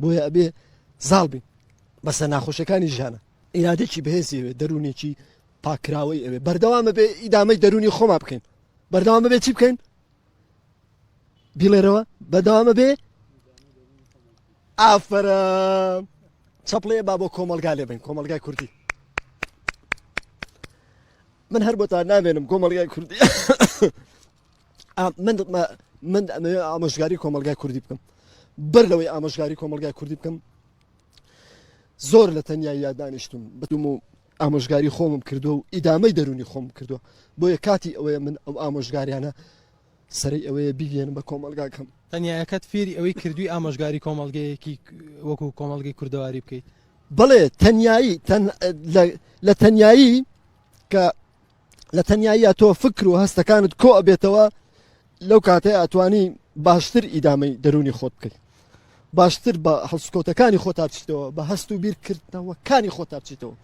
بۆیە ئەبێ زاڵ بین بەسە ناخۆشەکانی ژیانە. ئیرادەکی بەهێزی ئەوێ، دەروونێکی پاککراوەی ئەوێ، بەردەوام ئەبێ ئیدامەی دەروونی خۆمان بکەین. بەردەوام ئەبێ چی بکەین؟ بیڵێرەوە بەردەوام ئەبێ ئافەرم چەپڵێ با بۆ کۆمەڵگا لێ بین کۆمەڵگای کوردی من هەر بۆتان نامێنم کۆمەڵگای کوردی من من ئەمەوێ ئامۆژگاری کۆمەڵگای کوردی بکەم بەر لەوەی ئامۆژگاری کۆمەڵگای کوردی بکەم زۆر لە تەنیا یادانیشتم بتوم و ئامۆژگاری خۆمم کردو و ئیدامەی دەرونی خۆم کردووە بۆیە کاتی ئەوەیە من ئەو ئامۆژگاریانە سەری ئەوەیە بیگەێنم بە کۆمەلگاکەم تەنیایەکەت فێری ئەوەی کردووی ئامۆژگاری کۆمەڵگەیەکی وەکو کۆمەڵگەی کوردەواری بکەیت بڵێ تەنایی لە تەنایی کە لە تەنیاییە تۆ فکر و هەستەکانت کۆ ئەبێتەوە لەو کاتەیە ئەتوانی باشتر ئیدامەی دەرونی خۆت بکەیت باشتر بە هەڵسکۆتەکانی خۆتا بچیتەوە بە هەست و بیرکردنەوەکانی خۆتا بچیتەوە.